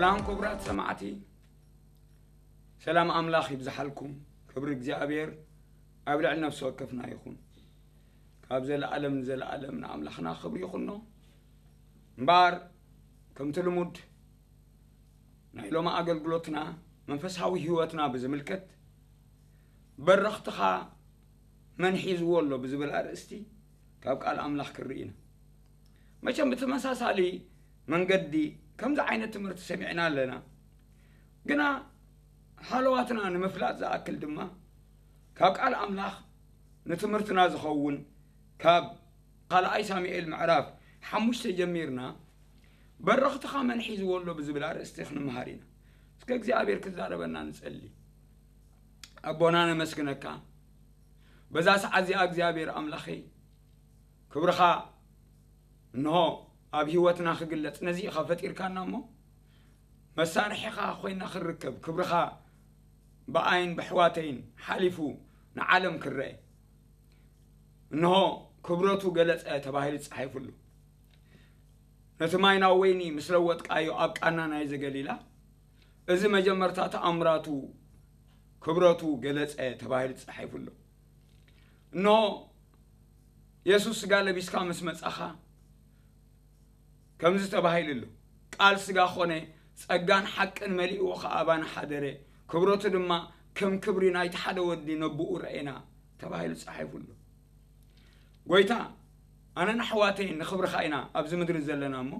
ሰላም ክቡራት ሰማዕቲ፣ ሰላም ኣምላኽ ይብዝሓልኩም። ክብሪ እግዚኣብሔር ኣብ ልዕሊ ነፍሲ ወከፍና ይኹን። ካብ ዘለኣለም ንዘለኣለም ንኣምላኽና ክብሪ ይኹኖ። እምበኣር ከምቲ ልሙድ ናይ ሎሚ ኣገልግሎትና መንፈሳዊ ህይወትና ብዝምልከት በረኽትኻ መን ሒዝዎ ኣሎ ብዝብል ኣርእስቲ ካብ ቃል ኣምላኽ ክርኢ ኢና። መቸም ብተመሳሳሊ መንገዲ ከምዚ ዓይነት ትምህርቲ ሰሚዕና ኣለና። ግና ሃለዋትና ንምፍላጥ ዝኣክል ድማ ካብ ቃል ኣምላኽ ንትምህርትና ዝኸውን ካብ ካልኣይ ሳሙኤል ምዕራፍ ሓሙሽተ ጀሚርና በረኽትኻ መን ሒዝዎ ኣሎ ብዝብል ኣርእስቲ ክንምሃር ኢና። እስከ እግዚኣብሔር ክዛረበና ንጸሊ። ኣቦና ነመስግነካ። በዛ ሰዓት እዚኣ እግዚኣብሔር ኣምላኸይ ክብርኻ እንሆ ኣብ ህይወትና ክግለጽ ነዚ ኢኻ ፈጢርካና እሞ መሳርሒኻ ኮይና ክንርከብ ክብርኻ ብኣይን ብሕዋተይን ሓሊፉ ንዓለም ክረአ። እንሆ ክብረቱ ገለጸ ተባሂሉ ተጻሒፉሉ። ነቲ ማይ ናብ ወይኒ ምስ ለወጥካዮ ኣብ ቃና ናይ ዘገሊላ እዚ መጀመርታ ተኣምራቱ ክብረቱ ገለጸ ተባሂሉ ተጻሒፉሉ። እንሆ የሱስ ስጋ ለቢስካ ምስ መጻኻ ከምዚ ተባሂሉ ኣሎ፣ ቃል ስጋ ኾነ፣ ጸጋን ሓቅን መሊእዎ ኸኣ ኣባና ሓደረ፣ ክብረቱ ድማ ከም ክብሪ ናይቲ ሓደ ወዲ ነብኡ ረኤና ተባሂሉ ተጻሒፉ ኣሎ። ጎይታ፣ ኣነን ኣሕዋተይን ንኽብርኻ ኢና ኣብዚ ምድሪ ዘለና እሞ፣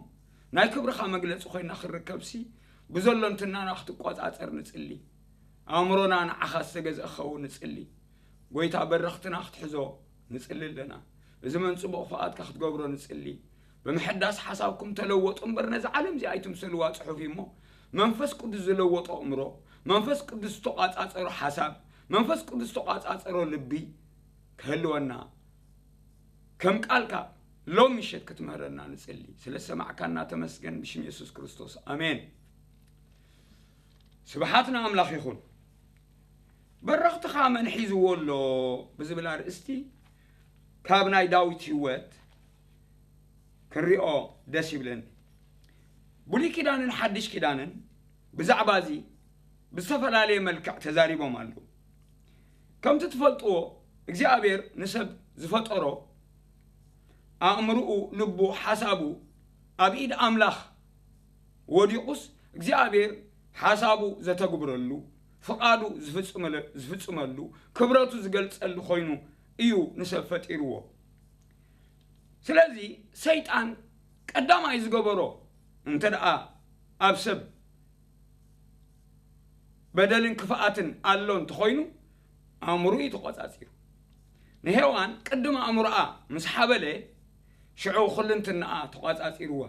ናይ ክብርኻ መግለጺ ኮይና ክንርከብሲ፣ ብዘሎ እንትናና ክትቆጻጸር ንጽሊ። ኣእምሮና ንዓኻ ዝተገዝአ ክኸውን ንጽሊ። ጎይታ በረኽትና ክትሕዞ ንጽሊ ኣለና። እዚ መን ጽቡቕ ፍቓድካ ክትገብሮ ንጽሊ። ብምሕዳስ ሓሳብኩም ተለወጡ እምበር ነዚ ዓለም እዚ ኣይትምሰልዋ ጽሑፍ እዩ እሞ፣ መንፈስ ቅዱስ ዝለወጦ ኣእምሮ፣ መንፈስ ቅዱስ ዝተቋጻጸሮ ሓሳብ፣ መንፈስ ቅዱስ ዝተቋጻጸሮ ልቢ ክህልወና ከም ቃልካ ሎም ምሸት ክትምህረና ንጽሊ። ስለ ዝሰማዕካና ተመስገን ብሽም የሱስ ክርስቶስ። ኣሜን። ስብሓት ንኣምላኽ ይኹን። በረኽትኻ መን ሒዝዎ ኣሎ ብዝብል ኣርእስቲ ካብ ናይ ዳዊት ህይወት ክንሪኦ ደስ ይብለኒ። ብሉይ ኪዳንን ሓድሽ ኪዳንን ብዛዕባ እዚ ብዝተፈላለየ መልክዕ ተዛሪቦም ኣለዉ። ከምቲ ትፈልጥዎ እግዚኣብሔር ንሰብ ዝፈጠሮ ኣእምርኡ፣ ልቡ፣ ሓሳቡ ኣብ ኢድ ኣምላኽ ወዲቑስ እግዚኣብሔር ሓሳቡ ዘተግብረሉ፣ ፍቓዱ ዝፍጽመለ-፣ ዝፍጽመሉ፣ ክብረቱ ዝገልጸሉ ኮይኑ እዩ ንሰብ ፈጢርዎ። ስለዚ ሰይጣን ቀዳማይ ዝገበሮ እንተ ደኣ ኣብ ሰብ በደልን ክፍኣትን ኣሎ እንተኾይኑ ኣእምሮ እዩ ተቖጻጺሩ። ንሄዋን ቅድም ኣእምሮኣ ምስ ሓበለ ሽዑ ኩልንትናኣ ተቖጻጺርዋ።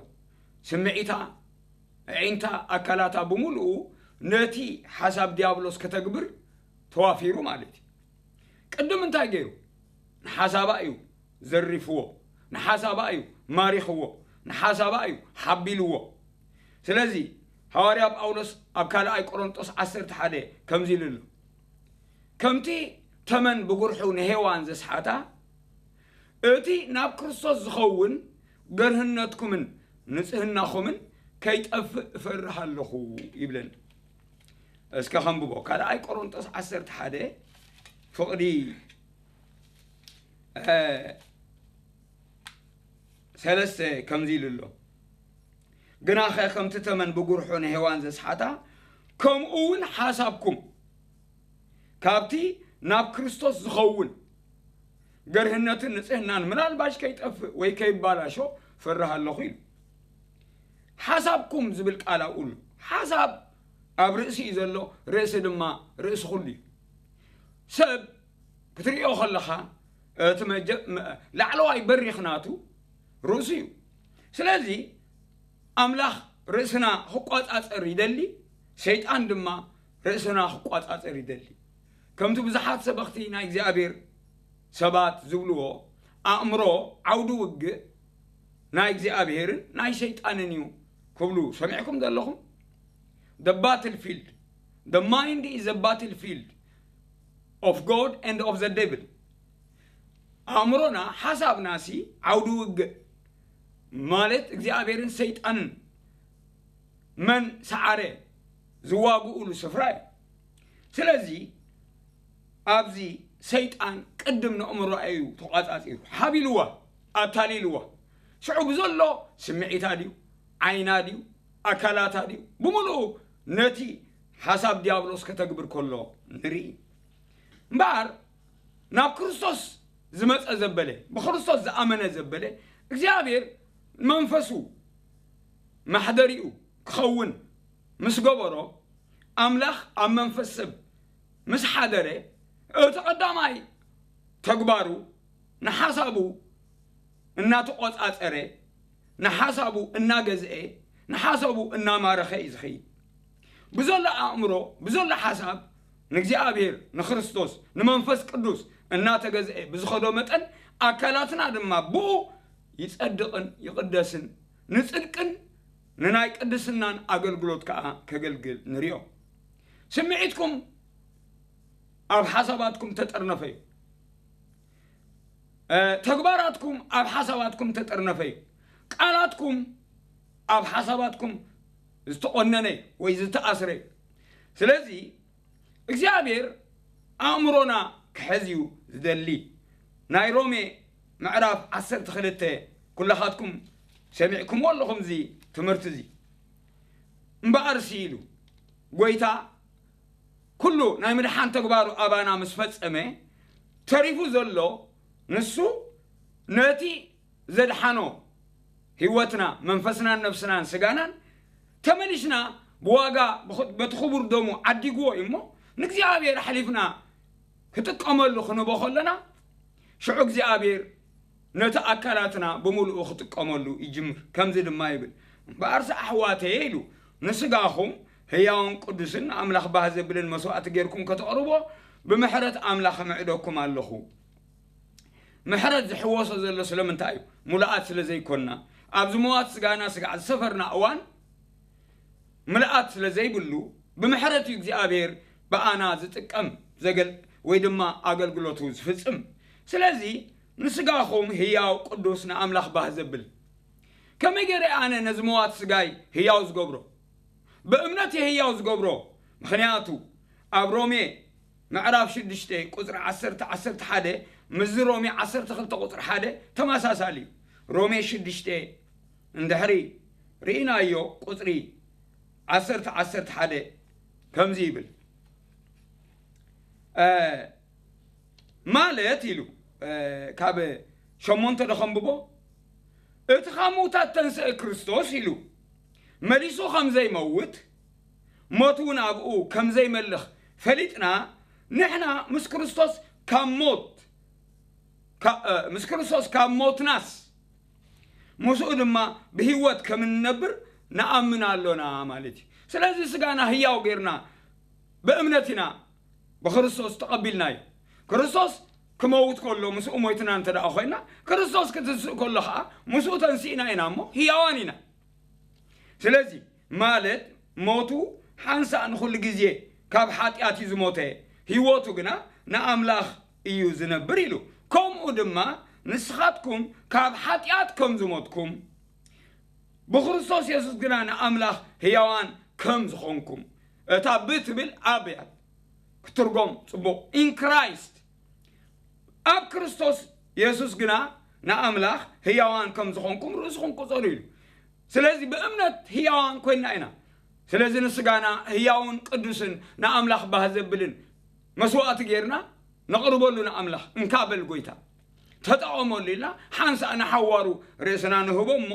ስምዒታ፣ ኣዒንታ፣ ኣካላታ ብምሉኡ ነቲ ሓሳብ ዲያብሎስ ከተግብር ተዋፊሩ ማለት እዩ። ቅድም እንታይ ገይሩ? ንሓሳባ እዩ ዘሪፍዎ፣ ንሓሳባ እዩ ማሪኽዎ፣ ንሓሳባ እዩ ሓቢልዎ። ስለዚ ሃዋርያ ጳውሎስ ኣብ ካልኣይ ቆሮንጦስ ዓሰርተ ሓደ ከምዚ ኢሉ ኣሎ፣ ከምቲ ተመን ብጉርሑ ንሄዋን ዘስሓታ፣ እቲ ናብ ክርስቶስ ዝኸውን ገርህነትኩምን ንጽህናኹምን ከይጠፍእ እፈርህ ኣለኹ ይብለኒ። እስከ ከንብቦ። ካልኣይ ቆሮንጦስ ዓሰርተ ሓደ ፍቕዲ፣ እ፣ ሰለስተ ከምዚ ኢሉ ኣሎ። ግናኸ ከምቲ ተመን ብጉርሑ ንሄዋን ዘስሓታ፣ ከምኡ እውን ሓሳብኩም ካብቲ ናብ ክርስቶስ ዝኸውን ገርህነትን ንጽህናን ምናልባሽ ከይጠፍእ ወይ ከይባላሾ ፈርህ ኣለኹ ኢሉ። ሓሳብኩም ዝብል ቃል ኣብኡ ኣሎ። ሓሳብ ኣብ ርእሲ እዩ ዘሎ፣ ርእሲ ድማ ርእሲ ኩሉ እዩ። ሰብ ክትሪኦ ከለኻ እቲ መጀ-፣ መ-፣ ላዕለዋይ በሪኽ ናቱ ርእሱ እዩ። ስለዚ ኣምላኽ ርእስና ክቋጻጸር ይደሊ፣ ሰይጣን ድማ ርእስና ክቋጻጸር ይደሊ። ከምቲ ብዙሓት ሰበኽቲ ናይ እግዚኣብሔር ሰባት ዝብልዎ፣ ኣእምሮ ዓውዲ ውግእ ናይ እግዚኣብሔርን ናይ ሰይጣንን እዩ ክብሉ ሰሚዕኩም ዘለኹም። The battlefield, the mind is a battlefield of God and of the devil. ኣእምሮና፣ ሓሳብናሲ ዓውዲ ውግእ ማለት እግዚኣብሔርን ሰይጣንን መን ሰዓረ ዝዋግኡሉ ስፍራ እዩ። ስለዚ ኣብዚ ሰይጣን ቅድም ንእምሮኣ እዩ ተቋጻጺሩ። ሓቢልዋ፣ ኣታሊልዋ። ሽዑ ብዘሎ ስምዒታ ድዩ፣ ዓይና ድዩ፣ ኣካላታ ድዩ፣ ብምሉኡ ነቲ ሓሳብ ዲያብሎስ ከተግብር ከሎ ንርኢ። እምበኣር ናብ ክርስቶስ ዝመጸ ዘበለ፣ ብክርስቶስ ዝኣመነ ዘበለ፣ እግዚኣብሔር መንፈሱ ማሕደሪኡ ክኸውን ምስ ገበሮ፣ ኣምላኽ ኣብ መንፈስ ሰብ ምስ ሓደረ፣ እቲ ቀዳማይ ተግባሩ ንሓሳቡ እናተቖጻጸረ፣ ንሓሳቡ እናገዝኤ፣ ንሓሳቡ እናማረኸ እዩ ዝኸይድ። ብዘሎ ኣእምሮ፣ ብዘሎ ሓሳብ ንእግዚኣብሔር፣ ንክርስቶስ፣ ንመንፈስ ቅዱስ እናተገዝኤ ብዝኸዶ መጠን፣ ኣካላትና ድማ ብኡ ይጸድቕን ይቕደስን፣ ንጽድቅን ንናይ ቅድስናን ኣገልግሎት ከኣ ከገልግል ንሪኦ። ስምዒትኩም ኣብ ሓሳባትኩም ተጠርነፈ እዩ። እ፣ ተግባራትኩም ኣብ ሓሳባትኩም ተጠርነፈ እዩ። ቃላትኩም ኣብ ሓሳባትኩም ዝተቖነነ ወይ ዝተኣስረ እዩ። ስለዚ እግዚኣብሔር ኣእምሮና ክሕዝ እዩ ዝደሊ። ናይ ሮሜ ምዕራፍ ዓሰርተ ክልተ ኩላኻትኩም ሰሚዕኩምዎ ኣለኹም እዚ ትምህርቲ እዚ። እምበኣርሲ ኢሉ ጎይታ ኩሉ ናይ ምድሓን ተግባሩ ኣባና ምስ ፈጸመ፣ ተሪፉ ዘሎ ንሱ ነቲ ዘድሓኖ ህይወትና፣ መንፈስናን ነፍስናን ስጋናን ተመሊስና ብዋጋ ብኹ-፣ በቲ ክቡር ደሙ ዓዲግዎ እዩ እሞ፣ ንእግዚኣብሔር ኣሕሊፍና ክጥቀመሉ ክንህቦ ከለና፣ ሽዑ እግዚኣብሔር ነቲ ኣካላትና ብምሉኡ ክጥቀመሉ ይጅምር። ከምዚ ድማ ይብል፣ እምበኣርሲ ኣሕዋተየ ኢሉ፣ ንስጋኹም ህያውን ቅዱስን ንኣምላኽ ባህ ዘብልን መስዋእቲ ጌርኩም ከተቕርቦ ብምሕረት ኣምላኽ እምዕደኩም ኣለኹ። ምሕረት ዝሕወሶ ዘሎ ስለምንታይ እዩ? ሙሉኣት ስለ ዘይኮንና፣ ኣብዚ መዋቲ ስጋና ስጋዕ ዝሰፈርና እዋን ምልኣት ስለ ዘይብሉ፣ ብምሕረት እዩ እግዚኣብሔር ብኣና ዝጥቀም ዘገል-፣ ወይ ድማ ኣገልግሎቱ ዝፍጽም። ስለዚ ንስጋኹም ህያው ቅዱስ ንኣምላኽ ባህ ዘብል። ከመይ ገይረ ኣነ ነዚ መዋቲ ስጋይ ህያው ዝገብሮ? ብእምነት እየ ህያው ዝገብሮ። ምኽንያቱ ኣብ ሮሜ ምዕራፍ ሽዱሽተ ቁጽሪ ዓሰርተ፣ ዓሰርተ ሓደ ምስዚ ሮሜ ዓሰርተ ክልተ ቁጽሪ ሓደ ተመሳሳሊ እዩ። ሮሜ ሽዱሽተ እንድሕሪ ርኢናዮ ቁጽሪ ዓሰርተ፣ ዓሰርተ ሓደ ከምዚ ይብል፣ እ፣ ማለት ኢሉ፣ እ፣ ካብ ሸሞንተ ዶ ከንብቦ? እቲ ካብ ምውታት ተንስአ ክርስቶስ ኢሉ መሊሱ ከም ዘይመውት፣ ሞት እውን ኣብኡ ከም ዘይመልኽ ፈሊጥና፣ ንሕና ምስ ክርስቶስ ካብ ሞት፣ ካ-፣ እ፣ ምስ ክርስቶስ ካብ ሞትናስ፣ ምስኡ ድማ ብህይወት ከም እንነብር ንኣምን ኣሎና ማለት እዩ። ስለዚ ስጋና ህያው ጌርና ብእምነት ኢና ብክርስቶስ ተቐቢልናዮ። ክርስቶስ ክመውት ከሎ ምስኡ ሞይትና እንተ ደኣ ኮይና፣ ክርስቶስ ክትንስእ ከሎ ኸዓ ምስኡ ተንሲእና ኢና እሞ ህያዋን ኢና። ስለዚ ማለት ሞቱ ሓንሳእ ንኹሉ ግዜ ካብ ሓጢኣት እዩ ዝሞተ፣ ህይወቱ ግና ንኣምላኽ እዩ ዝነብር ኢሉ። ከምኡ ድማ ንስኻትኩም ካብ ሓጢኣት ከም ዝሞትኩም፣ ብክርስቶስ የሱስ ግና ንኣምላኽ ህያዋን ከም ዝኾንኩም። እታ ብ ትብል ኣብ እያ ክትርጎም ጽቡቕ። In Christ፣ ኣብ ክርስቶስ የሱስ ግና ንኣምላኽ ህያዋን ከም ዝኾንኩም ርእስኹም ቁጸሩ ኢሉ። ስለዚ ብእምነት ህያዋን ኮይና ኢና። ስለዚ ንስጋና ህያውን ቅዱስን ንኣምላኽ ባህ ዘብልን መስዋእቲ ጌርና ነቕርበሉ ንኣምላኽ። እንካ በል ጎይታ፣ ተጠቐመሉ ኢልና ሓንሳእ ንሓዋሩ ርእስና ንህቦ እሞ፣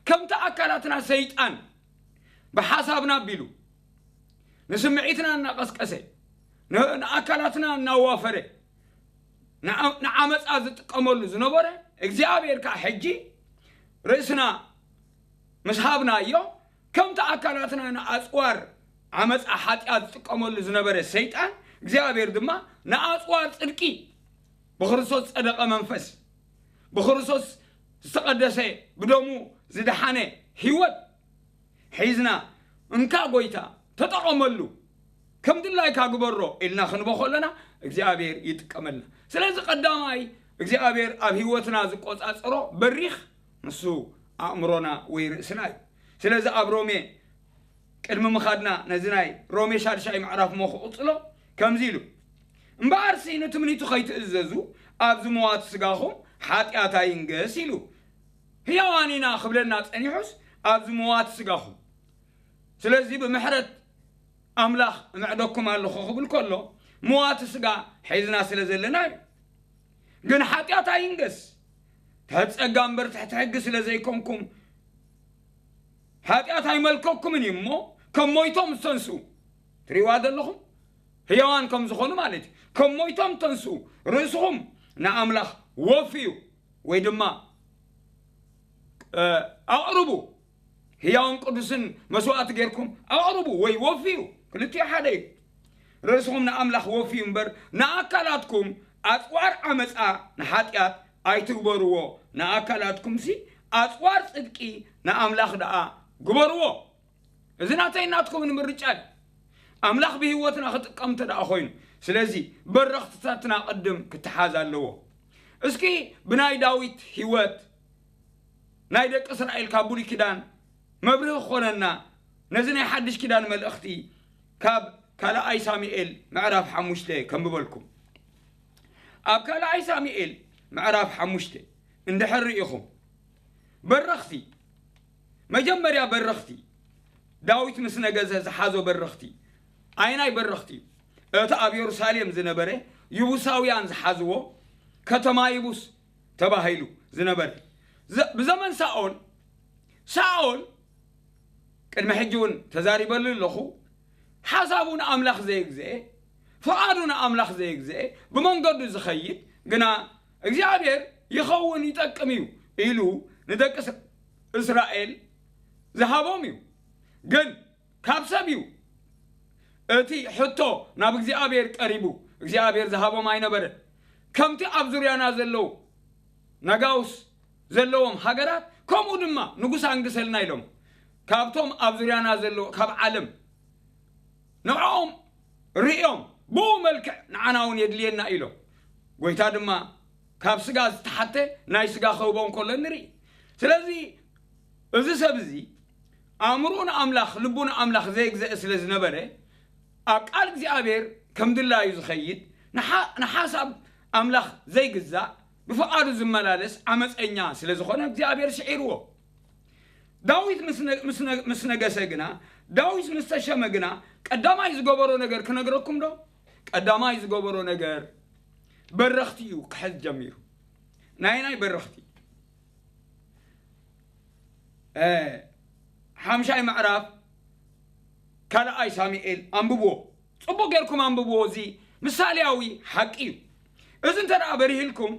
ከምቲ ኣካላትና ሰይጣን ብሓሳብና ኣቢሉ ንስምዒትና እናቐስቀሰ፣ ን-፣ ንኣካላትና እናዋፈረ፣ ንዓ-፣ ንዓመፃ ዝጥቀመሉ ዝነበረ፣ እግዚኣብሔር ከዓ ሕጂ ርእስና ምስ ሃብናዮ፣ ከምቲ ኣካላትና ንኣፅዋር ዓመፃ ሓጢኣት ዝጥቀመሉ ዝነበረ ሰይጣን፣ እግዚኣብሔር ድማ ንኣፅዋር ፅድቂ ብክርስቶስ ዝፀደቐ መንፈስ፣ ብክርስቶስ ዝተቐደሰ፣ ብደሙ ዝደሓነ ህይወት ሒዝና፣ እንካ ጎይታ ተጠቐመሉ፣ ከም ድላይካ ግበሮ ኢልና ክንቦ ከለና፣ እግዚኣብሔር ይጥቀመልና። ስለዚ ቀዳማይ እግዚኣብሔር ኣብ ህይወትና ዝቆጻጸሮ በሪኽ ንሱ ኣእምሮና ወይ ርእስና እዩ። ስለዚ ኣብ ሮሜ ቅድሚ ምኻድና ነዚ ናይ ሮሜ ሻድሻይ ምዕራፍ እሞ ክቕጽሎ ከምዚ ኢሉ፣ እምበኣርሲ ንትምኒቱ ከይትእዘዙ ኣብዚ መዋቲ ስጋኹም ሓጢኣት ኣይንገስ ኢሉ። ህያዋን ኢና ክብለና ጸኒሑስ ኣብዚ መዋቲ ስጋኹም። ስለዚ ብምሕረት ኣምላኽ እምዕደኩም ኣለኹ ክብል ከሎ መዋቲ ስጋ ሒዝና ስለ ዘለና እዩ። ግን ሓጢኣት ኣይንገስ፣ ትሕቲ ጸጋ እምበር ትሕቲ ሕጊ ስለ ዘይኮንኩም ሓጢኣት ኣይመልከኩምን እዩ እሞ ከም ሞይቶም ዝተንስኡ ትሪእዋ ዘለኹም ህያዋን ከም ዝኾኑ ማለት እዩ። ከም ሞይቶም ተንስኡ ርእስኹም ንኣምላኽ ወፍዩ ወይ ድማ ኣቕርቡ፣ ህያውን ቅዱስን መስዋእቲ ጌርኩም ኣቕርቡ ወይ ወፍዩ፣ ክልቲኡ ሓደ እዩ። ርእስኹም ንኣምላኽ ወፍዩ እምበር ንኣካላትኩም ኣጽዋር ዓመፃ ንሓጢኣት ኣይትግበርዎ፣ ንኣካላትኩምሲ ኣጽዋር ጽድቂ ንኣምላኽ ደኣ ግበርዎ። እዚ ናተይ ናትኩምን ምርጫ እዩ። ኣምላኽ ብህይወትና ክጥቀም እንተ ደኣ ኮይኑ፣ ስለዚ በረኽትታትና ቅድም ክተሓዝ ኣለዎ። እስኪ ብናይ ዳዊት ህይወት ናይ ደቂ እስራኤል ካብ ብሉይ ኪዳን መብርሂ ክኾነና ነዚ ናይ ሓድሽ ኪዳን መልእኽቲ ካብ ካልኣይ ሳሙኤል ምዕራፍ ሓሙሽተ ከንብበልኩም። ኣብ ካልኣይ ሳሙኤል ምዕራፍ ሓሙሽተ እንድሕር ርኢኹም በረኽቲ፣ መጀመርያ በረኽቲ፣ ዳዊት ምስ ነገሰ ዝሓዞ በረኽቲ፣ ኣይናይ በረኽቲ እዩ? እቲ ኣብ የሩሳሌም ዝነበረ ይቡሳውያን ዝሓዝዎ ከተማ ይቡስ ተባሂሉ ዝነበረ። ዘ-፣ ብዘመን ሳኦል፣ ሳኦል ቅድሚ ሕጂ እውን ተዛሪበሉ ኣለኹ፣ ሓሳቡ ንኣምላኽ ዘየግዝኤ፣ ፍቓዱ ንኣምላኽ ዘየግዝኤ፣ ብመንገዱ ዝኸይድ፣ ግና እግዚኣብሔር ይኸውን ይጠቅም እዩ ኢሉ ንደቂ እስ-፣ እስራኤል ዝሃቦም እዩ። ግን ካብ ሰብ እዩ እቲ ሕቶ ናብ እግዚኣብሔር ቀሪቡ፣ እግዚኣብሔር ዝሃቦም ኣይነበረን። ከምቲ ኣብ ዙርያና ዘለዉ ነጋውስ ዘለዎም ሃገራት፣ ከምኡ ድማ ንጉስ ኣንግሰልና ኢሎም፣ ካብቶም ኣብ ዙርያና ዘለዉ፣ ካብ ዓለም ንዕኦም ርእዮም፣ ብኡ መልክዕ ንዓና እውን የድልየና ኢሎም። ጎይታ ድማ ካብ ስጋ ዝተሓተ ናይ ስጋ ክህቦ እንከሎ ንርኢ። ስለዚ እዚ ሰብ እዚ ኣእምሮኡ ንኣምላኽ፣ ልቡ ንኣምላኽ ዘይግዘአ ስለ ዝነበረ፣ ኣብ ቃል እግዚኣብሔር ከም ድላዩ ዝኸይድ፣ ንሓ-፣ ንሓሳብ ኣምላኽ ዘይግዛእ፣ ብፍቓዱ ዝመላለስ ዓመፀኛ ስለ ዝኾነ እግዚኣብሔር ስዒርዎ። ዳዊት ምስ ነ-፣ ምስ ነ-፣ ምስ ነገሰ ግና፣ ዳዊት ምስ ተሸመ ግና፣ ቀዳማይ ዝገበሮ ነገር ክነግረኩም ዶ? ቀዳማይ ዝገበሮ ነገር በረኽቲ እዩ ክሕዝ ጀሚሩ። ናይ ናይ በረኽቲ። እ፣ ሓምሻይ ምዕራፍ ካልኣይ ሳሙኤል ኣንብብዎ። ጽቡቕ ጌርኩም ኣንብብዎ። እዚ ምሳሌያዊ ሓቂ እዩ። እዚ እንተ ደኣ በሪህልኩም፣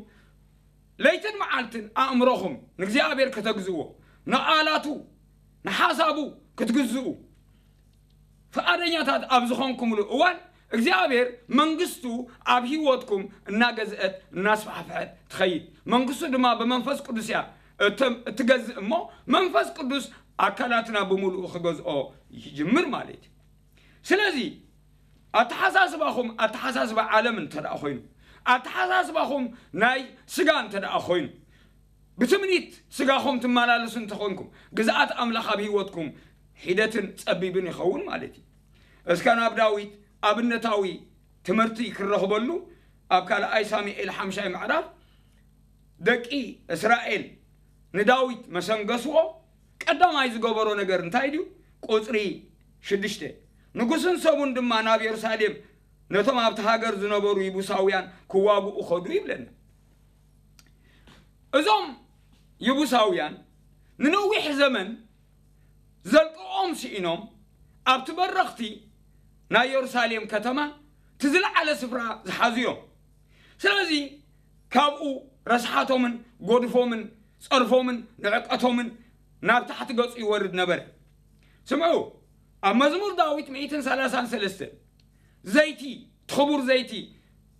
ለይትን መዓልትን ኣእምሮኹም ንእግዚኣብሔር ከተግዝእዎ፣ ንቓላቱ፣ ንሓሳቡ ክትግዝኡ፣ ፍቓደኛታት ኣብ ዝኾንኩምሉ እዋን፣ እግዚኣብሔር መንግስቱ ኣብ ህይወትኩም እናገዝአት እናስፋሕፍሐት ትኸይድ። መንግስቱ ድማ ብመንፈስ ቅዱስ እያ እትም-፣ እትገዝእ እሞ፣ መንፈስ ቅዱስ ኣካላትና ብምሉኡ ክገዝኦ ይጅምር ማለት እዩ። ስለዚ ኣተሓሳስባኹም ኣተሓሳስባ ዓለም እንተ ደኣ ኮይኑ፣ ኣተሓሳስባኹም ናይ ስጋ እንተ ደኣ ኮይኑ፣ ብትምኒት ስጋኹም ትመላለሱ እንተኾንኩም፣ ግዝኣት ኣምላኽ ኣብ ህይወትኩም ሒደትን ጸቢብን ይኸውን ማለት እዩ። እስከ ናብ ዳዊት ኣብነታዊ ትምህርቲ ክረኽበሉ ኣብ ካልኣይ ሳሙኤል ሓምሻይ ምዕራፍ ደቂ እስራኤል ንዳዊት መሰንገስዎ ቀዳማይ ዝገበሮ ነገር እንታይ ድዩ? ቁጽሪ ሽዱሽተ፣ ንጉስን ሰቡን ድማ ናብ የሩሳሌም ነቶም ኣብቲ ሃገር ዝነበሩ ይቡሳውያን ክዋግኡ ኸዱ ይብለና። እዞም ይቡሳውያን ንነዊሕ ዘመን ዘልቅቖም ስኢኖም ኣብቲ በረኽቲ ናይ የሩሳሌም ከተማ እቲ ዝለዓለ ስፍራ ዝሓዙ እዮም። ስለዚ ካብኡ ረስሓቶምን ጎድፎምን ጸርፎምን ንዕቀቶምን ናብ ታሕቲ ገጹ ይወርድ ነበረ። ስምዑ፣ ኣብ መዝሙር ዳዊት ሚእትን ሰላሳን ሰለስተን ዘይቲ፣ እቲ ኽቡር ዘይቲ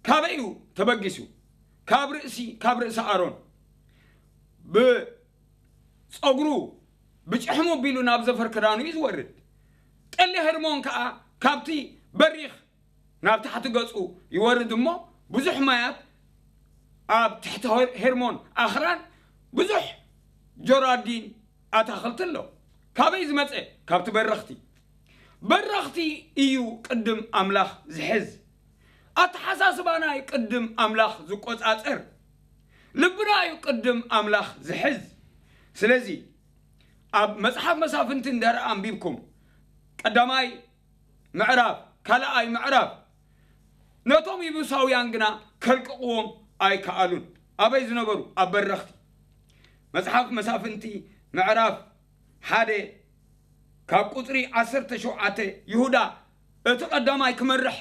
ካበይ እዩ ተበጊሱ? ካብ ርእሲ፣ ካብ ርእሲ ኣሮን ብጸጉሩ ብጭሕሙ ኣቢሉ ናብ ዘፈር ክዳኑ እዩ ዝወርድ። ጠሊ ሄርሞን ከኣ ካብቲ በሪኽ ናብ ታሕቲ ገጹ ይወርድ እሞ ብዙሕ ማያት ኣብ ትሕቲ ሄር-፣ ሄርሞን ኣኽራን ብዙሕ ጀራዲን ኣታኽልቲ ኣሎ። ካበይ ዝመጸ? ካብቲ በረኽቲ። በረኽቲ እዩ ቅድም ኣምላኽ ዝሕዝ። ኣተሓሳስባና እዩ ቅድም ኣምላኽ ዝቆጻጸር። ልብና እዩ ቅድም ኣምላኽ ዝሕዝ። ስለዚ ኣብ መጽሓፍ መሳፍንቲ እንደረ ኣንቢብኩም ቀዳማይ ምዕራፍ፣ ካልኣይ ምዕራፍ፣ ነቶም ይቡሳውያን ግና ከልቅቕዎም ኣይከኣሉን። ኣበይ ዝነበሩ? ኣብ በረኽቲ። መጽሓፍ መሳፍንቲ ምዕራፍ ሓደ ካብ ቁጽሪ ዓሰርተ ሸውዓተ፣ ይሁዳ እቲ ቀዳማይ ክመርሕ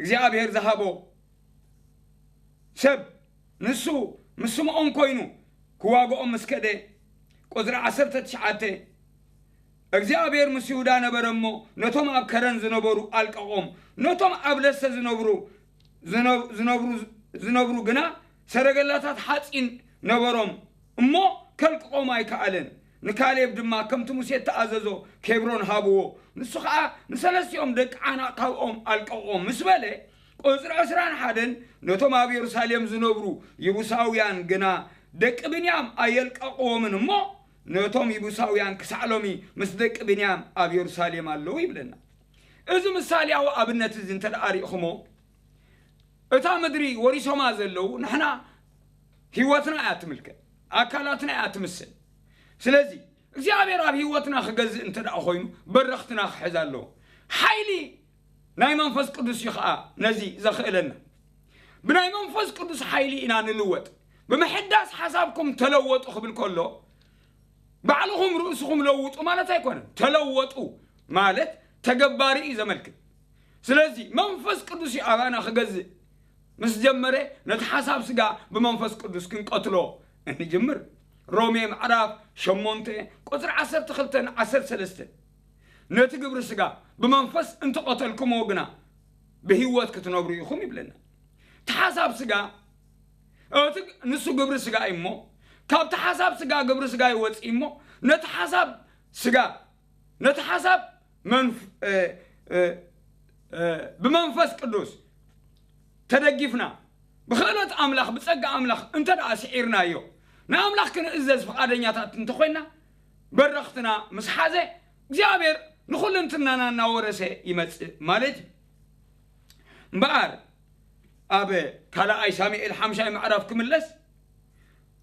እግዚኣብሔር ዝሃቦ ሰብ፣ ንሱ ምስ ስምዖን ኮይኑ ክዋግኦም ምስ ከደ፣ ቁጽሪ ዓሰርተ ትሽዓተ፣ እግዚኣብሔር ምስ ይሁዳ ነበረ እሞ፣ ነቶም ኣብ ከረን ዝነበሩ ኣልቀቖም፣ ነቶም ኣብ ለሰ ዝነብሩ፣ ዝነ-፣ ዝነብሩ፣ ዝነብሩ ግና ሰረገላታት ሓጺን ነበሮም እሞ፣ ከልቅቖም ኣይከኣለን። ንካሌብ ድማ ከምቲ ሙሴ እተኣዘዞ ኬብሮን ሃብዎ። ንሱ ኸዓ ንሰለስቲኦም ደቂ ዓናቕ ካብኦም ኣልቀቖም ምስ በለ፣ ቁጽሪ ዕስራን ሓደን፣ ነቶም ኣብ የሩሳሌም ዝነብሩ ይቡሳውያን ግና ደቂ ብንያም ኣየልቀቕዎምን እሞ፣ ነቶም ይቡሳውያን ክሳዕ ሎሚ ምስ ደቂ ብንያም ኣብ የሩሳሌም ኣለዉ ይብለና። እዚ ምሳሌያዊ ኣብነት እዚ እንተ ደኣ ርኢኹሞ፣ እታ ምድሪ ወሪሶማ ዘለዉ ንሕና ህይወትና እያ ትምልከት፣ ኣካላትና እያ ትምስል። ስለዚ እግዚኣብሔር ኣብ ህይወትና ክገዝእ እንተ ደኣ ኮይኑ በረኽትና ክሕዝ ኣለዎ። ሓይሊ ናይ መንፈስ ቅዱስ እዩ ኸዓ ነዚ ዘኽእለና። ብናይ መንፈስ ቅዱስ ሓይሊ ኢና ንልወጥ። ብምሕዳስ ሓሳብኩም ተለወጡ ክብል ከሎ፣ ባዕልኹም ርእስኹም ለውጡ ማለት ኣይኮነን። ተለወጡ ማለት ተገባሪ እዩ ዘመልክት። ስለዚ መንፈስ ቅዱስ እዩ ኣባና ክገዝእ ምስ ጀመረ፣ ነቲ ሓሳብ ስጋ ብመንፈስ ቅዱስ ክንቀትሎ እንጅምር። ሮሜ ምዕራፍ ሸሞንተ ቁጽሪ ዓሰርተ ክልተን ዓሰርተ ሰለስተን፣ ነቲ ግብሪ ስጋ ብመንፈስ እንተቐተልኩምዎ ግና ብህይወት ክትነብሩ ኢኹም ይብለና። እቲ ሓሳብ ስጋ፣ እቲ ንሱ ግብሪ ስጋ እዩ እሞ፣ ካብቲ ሓሳብ ስጋ ግብሪ ስጋ ይወጽእ እሞ፣ ነቲ ሓሳብ ስጋ፣ ነቲ ሓሳብ መንፍ-፣ እ፣ እ፣ እ፣ ብመንፈስ ቅዱስ ተደጊፍና ብክእለት ኣምላኽ፣ ብጸጋ ኣምላኽ እንተ ደኣ ስዒርናዮ፣ ንኣምላኽ ክንእዘዝ ፍቓደኛታት እንተኾይና፣ በረኽትና ምስ ሓዘ፣ እግዚኣብሔር ንኹልንትናና እናወረሰ ይመጽእ ማለት እዩ። እምበኣር፣ ኣብ ካልኣይ ሳሙኤል ሓምሻይ ምዕራፍ ክምለስ፣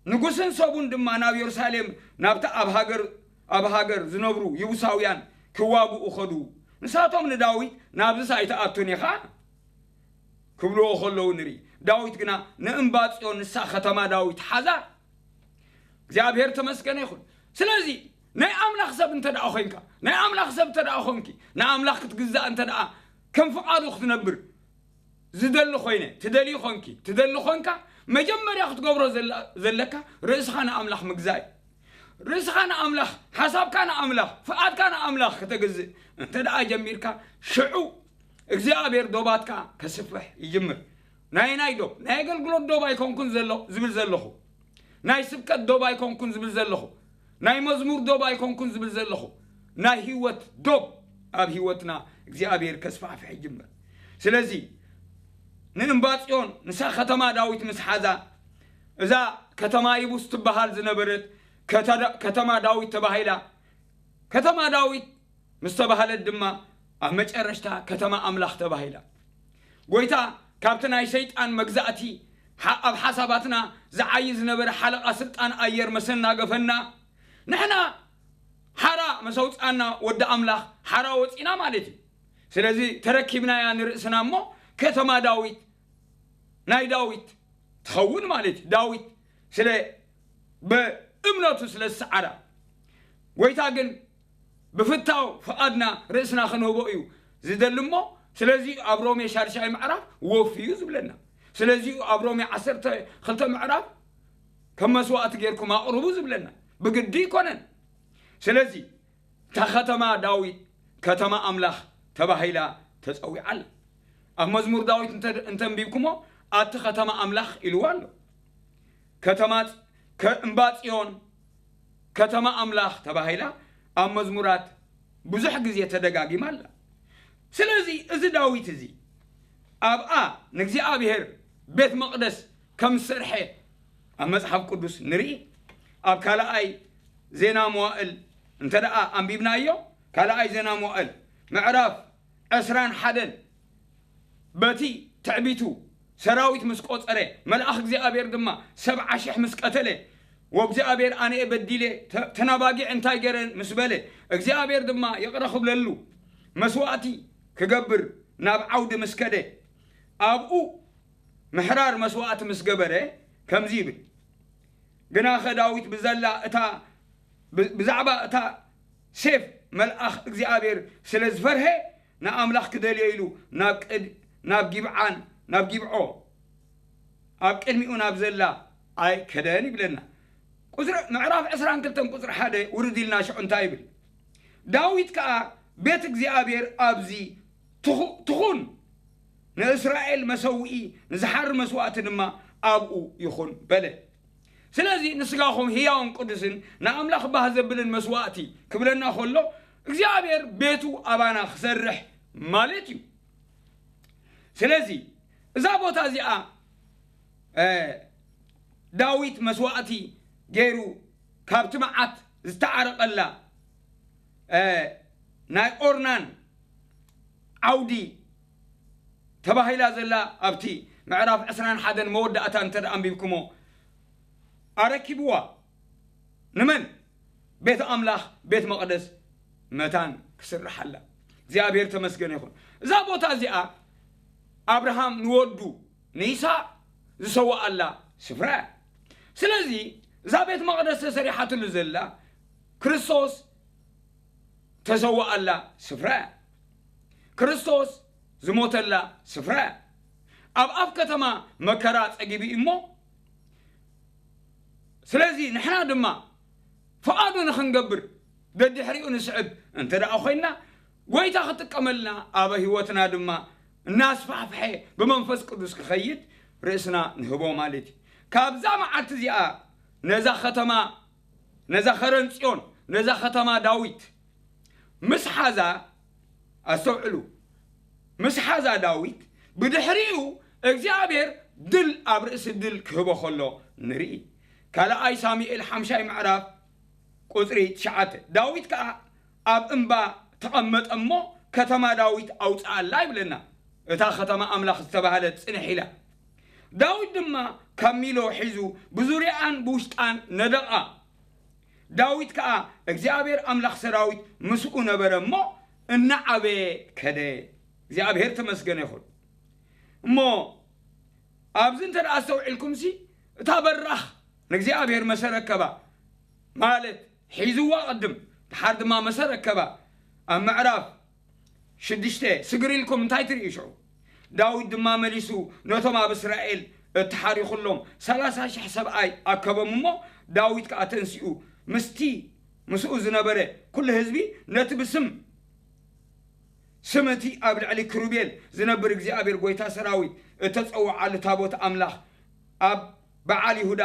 ንጉስን ሰቡን ድማ ናብ የሩሳሌም፣ ናብቲ ኣብ ሃገር፣ ኣብ ሃገር ዝነብሩ ይቡሳውያን ክዋግኡ ኸዱ። ንሳቶም ንዳዊት፣ "ናብዚስ ኣይትኣቱን ኢኻ?" ክብልዎ ከለዉ ንርኢ። ዳዊት ግና ንእምባ ጽዮን፣ ንሳ ኸተማ ዳዊት ሓዛ። እግዚኣብሔር ተመስገነ ይኹን። ስለዚ ናይ ኣምላኽ ሰብ እንተ ደኣ ኾይንካ፣ ናይ ኣምላኽ ሰብ እንተ ደኣ ኾንኪ፣ ንኣምላኽ ክትግዛእ እንተ ደኣ ከም ፍቓዱ ክትነብር ዝደሊ ኾይነ፣ ትደልዩ ኾንኪ፣ ትደሊ ኾንካ፣ መጀመርያ ክትገብሮ ዘላ-፣ ዘለካ ርእስኻ ንኣምላኽ ምግዛእ እዩ። ርእስኻ ንኣምላኽ፣ ሓሳብካ ንኣምላኽ፣ ፍቓድካ ንኣምላኽ ከተግዝእ እንተ ደኣ ጀሚርካ፣ ሽዑ እግዚኣብሔር ዶባትካ ከስፍሕ ይጅምር። ናይ፣ ናይ ዶብ፣ ናይ ኣገልግሎት ዶብ ኣይኮንኩን ዘሎ-፣ ዝብል ዘለኹ። ናይ ስብከት ዶብ ኣይኮንኩን ዝብል ዘለኹ። ናይ መዝሙር ዶብ ኣይኮንኩን ዝብል ዘለኹ። ናይ ህይወት ዶብ ኣብ ህይወትና እግዚኣብሔር ከስፋሕፍሕ ይጅምር። ስለዚ ንእምባ ጽዮን፣ ንሳ ከተማ ዳዊት ምስ ሓዛ፣ እዛ ከተማ ይቡስ ትበሃል ዝነበረት ከተ-፣ ከተማ ዳዊት ተባሂላ። ከተማ ዳዊት ምስ ተባህለት ድማ ኣብ መጨረሽታ ከተማ ኣምላኽ ተባሂላ። ጎይታ ካብቲ ናይ ሰይጣን መግዛእቲ፣ ሓ-፣ ኣብ ሓሳባትና ዝዓዪ ዝነበረ ሓለቓ ስልጣን ኣየር መሰ እናገፈና፣ ንሕና ሓራ መሰውፃና ወዲ ኣምላኽ ሓራ ወፂና ማለት እዩ። ስለዚ ተረኪብናያ ንርእስና እሞ ከተማ ዳዊት፣ ናይ ዳዊት ትኸውን ማለት እዩ። ዳዊት ስለ፣ ብእምነቱ ስለ ዝሰዓራ፣ ጎይታ ግን ብፍታው ፍቓድና ርእስና ክንህቦ እዩ ዝደሊ እሞ፣ ስለዚ ኣብ ሮሜ ሻድሻይ ምዕራፍ ወፍዩ ዝብለና። ስለዚ ኣብ ሮሜ ዓሰርተ ክልተ ምዕራፍ ከም መስዋእቲ ጌርኩም ኣቕርቡ ዝብለና። ብግዲ ይኮነን። ስለዚ እታ ከተማ ዳዊት ከተማ ኣምላኽ ተባሂላ ተጸዊዓ ኣላ። ኣብ መዝሙር ዳዊት እንተ-፣ እንተንቢብኩሞ፣ ኣቲ ከተማ ኣምላኽ ኢልዋ ኣሎ። ከተማ ጽ-፣ ከ-፣ እምባ ጽዮን ከተማ ኣምላኽ ተባሂላ ኣብ መዝሙራት ብዙሕ ግዜ ተደጋጊማ ኣላ። ስለዚ እዚ ዳዊት እዚ ኣብኣ ንእግዚኣብሔር ቤት መቕደስ ከም ዝሰርሐ ኣብ መጽሓፍ ቅዱስ ንርኢ። ኣብ ካልኣይ ዜና መዋእል እንተ ደኣ ኣንቢብናዮ፣ ካልኣይ ዜና መዋእል ምዕራፍ ዕስራን ሓደን በቲ ትዕቢቱ ሰራዊት ምስ ቆጸረ፣ መልኣኽ እግዚኣብሔር ድማ ሰብዓ ሽሕ ምስ ቀተለ፣ "ወእግዚኣብሔር ኣነ እየ በዲለ፣ ተ-፣ ተናባጊዕ እንታይ ገረን?" ምስ በለ፣ እግዚኣብሔር ድማ ይቕረ ክብለሉ መስዋእቲ ክገብር ናብ ዓውዲ ምስ ከደ፣ ኣብኡ ምሕራር መስዋእቲ ምስ ገበረ ከምዚ ይብል፣ "ግናኸ ዳዊት ብዘላ እታ፣ ብ-፣ ብዛዕባ እታ ሴፍ መልኣኽ እግዚኣብሔር ስለ ዝፈርሀ ንኣምላኽ ክደልዮ ኢሉ ናብ ቅድ-፣ ናብ ጊብዓን፣ ናብ ጊብዖ ኣብ ቅድሚኡ ናብ ዘላ ኣይከደን" ይብለና። ቁጽሪ፣ ምዕራፍ ዕስራን ክልተን ቁጽሪ ሓደ ውርድ ኢልና ሽዑ እንታይ ይብል? "ዳዊት ከኣ ቤት እግዚኣብሔር ኣብዚ ትኹ-፣ ትኹን፣ ንእስራኤል መሰውኢ፣ ንዝሓሪ መስዋእቲ ድማ ኣብኡ ይኹን" በለ። ስለዚ ንስጋኹም ህያውን ቅዱስን ንኣምላኽ ባህ ዘብልን መስዋእቲ ክብለና ከሎ እግዚኣብሔር ቤቱ ኣባና ክሰርሕ ማለት እዩ። ስለዚ እዛ ቦታ እዚኣ፣ እ፣ ዳዊት መስዋእቲ ገይሩ ካብቲ መዓት ዝተዓረቐላ፣ እ፣ ናይ ኦርናን ዓውዲ ተባሂላ ዘላ ኣብቲ ምዕራፍ ዕስራን ሓደን መወዳእታ እንተ ደኣ ኣንቢብኩሞ ኣረኪብዋ። ንመን? ቤት ኣምላኽ፣ ቤት መቕደስ መታን ክስርሓላ። እግዚኣብሔር ተመስገን ይኹን። እዛ ቦታ እዚኣ ኣብርሃም ንወዱ ንይስሐቅ ዝሰዋኣላ ስፍራ እያ። ስለዚ እዛ ቤት መቕደስ ተሰሪሓትሉ ዘላ ክርስቶስ ተሰዋኣላ ስፍራ እያ። ክርስቶስ ዝሞተላ ስፍራ እያ። ኣብ ኣፍ ከተማ መከራ ጸጊቡ እዩ እሞ፣ ስለዚ ንሕና ድማ ፍቓዱ ንኽንገብር ደድሕሪኡ ንስዕብ እንተ ደኣ ኮይንና፣ ጎይታ ክጥቀመልና፣ ኣብ ህይወትና ድማ እናስፋሕፍሐ ብመንፈስ ቅዱስ ክኸይድ ርእስና ንህቦ ማለት እዩ። ካብዛ መዓልቲ እዚኣ ነዛ ከተማ፣ ነዛ ከረን ጽዮን፣ ነዛ ከተማ ዳዊት ምስ ሓዛ፣ ኣስተውዕሉ፣ ምስ ሓዛ ዳዊት ብድሕሪኡ እግዚኣብሔር ድል ኣብ ርእሲ ድል ክህቦ ከሎ ንርኢ። ካልኣይ ሳሙኤል ሓምሻይ ምዕራፍ ቁጽሪ ትሽዓተ። ዳዊት ከኣ ኣብ እምባ ተቐመጠ እሞ ከተማ ዳዊት ኣውጽኣላ ይብለና። እታ ከተማ ኣምላኽ ዝተባህለት ጽንሕ ኢላ። ዳዊት ድማ ካብ ሚሎ ሒዙ ብዙርያኣን ብውሽጣን ነደቓ። ዳዊት ከኣ እግዚኣብሔር ኣምላኽ ሰራዊት ምስኡ ነበረ እሞ እናዓበየ ከደ። እግዚኣብሔር ተመስገነ ይኹን። እሞ ኣብዚ እንተ ደኣ ኣስተውዒልኩምሲ፣ እታ በራኽ ንእግዚኣብሔር መሰ ረከባ፣ ማለት ሒዝዋ ቅድም፣ ድሓር ድማ መሰ ረከባ። ኣብ ምዕራፍ ሽዱሽተ ስግር ኢልኩም እንታይ ትርእዩ ሽዑ? ዳዊት ድማ መሊሱ ነቶም ኣብ እስራኤል እተሓሪኹሎም ሰላሳ ሽሕ ሰብኣይ ኣከቦም እሞ፣ ዳዊት ከኣ ተንሲኡ ምስቲ ምስኡ ዝነበረ ኩሉ ህዝቢ ነቲ ብስም ስም እቲ ኣብ ልዕሊ ክሩቤል ዝነብር እግዚኣብሔር ጐይታ ሰራዊት እተጸውዓሉ ታቦት ኣምላኽ ኣብ በዓል ይሁዳ፣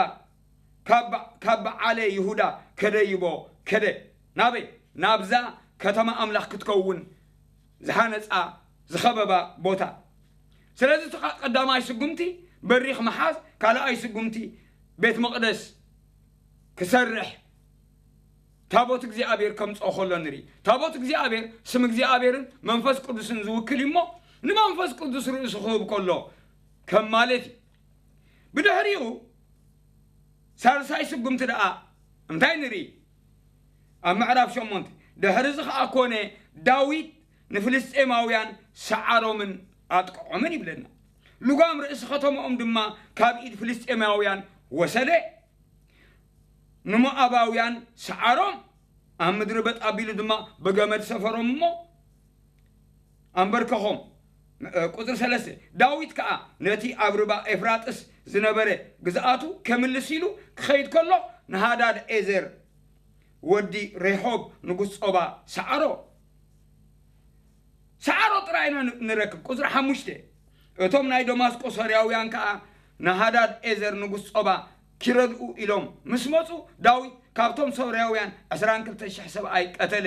ካብ በ-፣ ካብ በዓለ ይሁዳ ከደይቦ ከደ። ናበይ? ናብዛ ከተማ ኣምላኽ ክትከውን ዝሃነጻ ዝኸበባ ቦታ። ስለዚ እቲ ቐ-፣ ቀዳማይ ስጉምቲ በሪኽ ምሓዝ፣ ካልኣይ ስጉምቲ ቤት መቕደስ ክሰርሕ ታቦት እግዚኣብሔር ከምጽኦ ከሎ ንርኢ። ታቦት እግዚኣብሔር ስም እግዚኣብሔርን መንፈስ ቅዱስን ዝውክል እዩ እሞ፣ ንመንፈስ ቅዱስ ርእሱ ክህብ ከሎ ከም ማለት እዩ። ብድሕሪኡ ሳልሳይ ስጉምቲ ደኣ እንታይ ንርኢ? ኣብ ምዕራፍ ሸሞንተ፣ ድሕሪ እዚ ኸኣ ኮነ፣ ዳዊት ንፍልስጤማውያን ሰዓሮምን ኣጥቅዖምን ይብለና። ልጓም ርእሲ ከተማኦም ድማ ካብ ኢድ ፍልስጤማውያን ወሰደ። ንሞዓባውያን ሰዓሮም፣ ኣብ ምድሪ በጥ ኣቢሉ ድማ ብገመድ ሰፈሮም እሞ ኣንበርከኾም። እ፣ ቁጽሪ ሰለስተ፣ ዳዊት ከኣ ነቲ ኣብ ርባ ኤፍራጥስ ዝነበረ ግዝኣቱ ከምልስ ኢሉ ክኸይድ ከሎ፣ ንሃዳድ ኤዘር ወዲ ሬሖብ ንጉስ ጾባ ሰዓሮ። ሰዓሮ ጥራይ ኢና ን-፣ ንረክብ። ቁጽሪ ሓሙሽተ፣ እቶም ናይ ደማስቆ ሶርያውያን ከኣ ንሃዳድ ኤዘር ንጉስ ጾባ ኪረድኡ ኢሎም ምስ መጹ፣ ዳዊት ካብቶም ሶርያውያን ዕስራን ክልተ ሽሕ ሰብኣይ ቀተለ።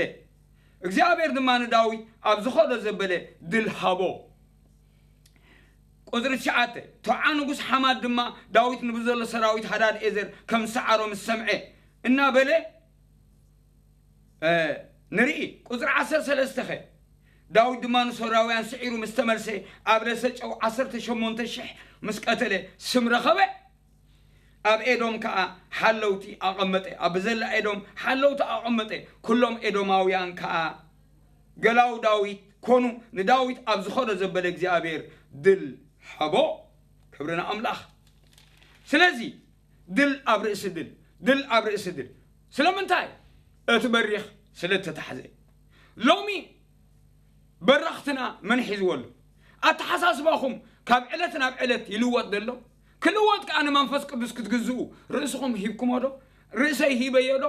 እግዚኣብሔር ድማ ንዳዊት ኣብ ዝኸዶ ዘበለ ድል ሃቦ። ቁጽሪ ትሽዓተ፣ ቶዓ ንጉስ ሓማት ድማ ዳዊት ንብዘሎ ሰራዊት ሃዳድ ኤዘር ከም ዝሰዓሮ ምስ ሰምዐ እናበለ፣ እ፣ ንርኢ። ቁጽሪ ዓሰርተ ሰለስተ ኸ፣ ዳዊት ድማ ንሶርያውያን ስዒሩ ምስ ተመልሰ፣ ኣብ ለሰ ጨው ዓሰርተ ሸሞንተ ሽሕ ምስ ቀተለ ስም ረኸበ። ኣብ ኤዶም ከኣ ሓለውቲ ኣቐመጠ። ኣብ ዘላ ኤዶም ሓለውቲ ኣቐመጠ። ኩሎም ኤዶማውያን ከኣ ገላው ዳዊት ኮኑ። ንዳዊት ኣብ ዝኾነ ዘበለ እግዚኣብሔር ድል ሀቦ። ክብሪ ንኣምላኽ። ስለዚ ድል ኣብ ርእሲ ድል፣ ድል ኣብ ርእሲ ድል። ስለምንታይ? እቲ በሪኽ ስለ እተታሕዘ። ሎሚ በረኽትና መን ሒዝዎ ኣሎ? ኣተሓሳስባኹም ካብ ዕለት ናብ ዕለት ይልወጥ ዘሎ? ክልወጥ ከኣ ንመንፈስ ቅዱስ ክትግዝኡ ርእስኹም ሂብኩሞ ዶ? ርእሰይ ሂበዮ ዶ?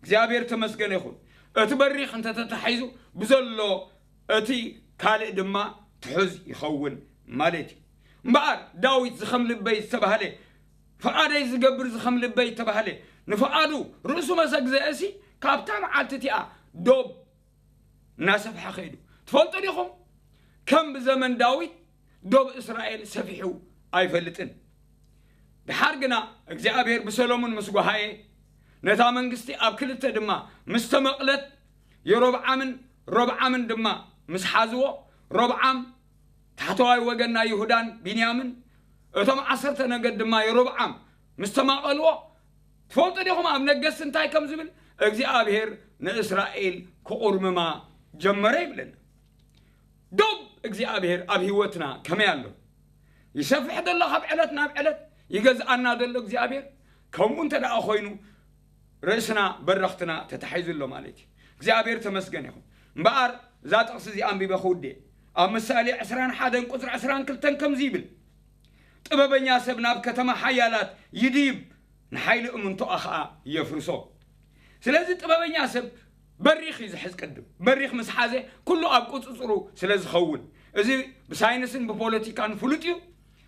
እግዚኣብሔር ተመስገን ይኹን። እቲ በሪኽ እንተተታሒዙ ብዘሎ እቲ ካልእ ድማ ትሑዝ ይኸውን ማለት እዩ። እምበኣር ዳዊት ዝኸም ልበይ ዝተባህለ፣ ፍቓደይ ዝገብር ዝኸም ልበይ ዝተባህለ፣ ንፍቓዱ ርእሱ መሰግዘእሲ ካብታ መዓልቲ እቲኣ ዶብ እናሰፍሐ ኸይዱ። ትፈልጡ ዲኹም? ከም ብዘመን ዳዊት ዶብ እስራኤል ሰፊሑ ኣይፈልጥን። ድሓር ግና እግዚኣብሔር ብሰሎሞን ምስ ጓሃየ፣ ነታ መንግስቲ ኣብ ክልተ ድማ ምስ ተመቕለት፣ የሮብዓምን ሮብዓምን ድማ ምስ ሓዝዎ፣ ሮብዓም ታሕተዋይ ወገን ናይ ይሁዳን ቢንያምን፣ እቶም ዓሰርተ ነገድ ድማ የሮብዓም ምስ ተማቐልዎ፣ ትፈልጡ ዲኹም ኣብ ነገስቲ እንታይ ከም ዝብል? እግዚኣብሔር ንእስራኤል ክቑርምማ ጀመረ ይብለና። ዶብ እግዚኣብሔር ኣብ ህይወትና ከመይ ኣሎ? ይሰፍሕ ዘሎ ካብ ዕለት ናብ ዕለት ይገዝኣና ዘሎ እግዚኣብሔር? ከምኡ እንተ ደኣ ኮይኑ ርእስና በረኽትና ተታሒዙ ኣሎ ማለት እዩ። እግዚኣብሔር ተመስገን ይኹን። እምበኣር እዛ ጥቕሲ እዚኣ ኣንቢበ ክውድእ፣ ኣብ ምሳሌ ዕስራን ሓደን ቁጽሪ ዕስራን ክልተን ከምዚ ይብል፣ ጥበበኛ ሰብ ናብ ከተማ ሓያላት ይድይብ፣ ንሓይሊ እምንቶኣ ኸኣ የፍርሶ። ስለዚ ጥበበኛ ሰብ በሪኽ እዩ ዝሕዝ ቅድም። በሪኽ ምስ ሓዘ ኩሉ ኣብ ቁጽጽሩ ስለ ዝኸውን፣ እዚ ብሳይንስን ብፖለቲካን ፍሉጥ እዩ።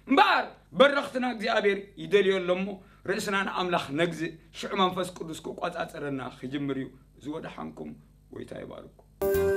እምበኣር በረኽትና እግዚኣብሔር ይደልዮ ኣሎ እሞ ርእስና ንኣምላኽ ነግዝእ፣ ሽዑ መንፈስ ቅዱስ ክቋጻጸረና ክጅምር እዩ። ዝወደሓንኩም ጎይታ ይባርኩም።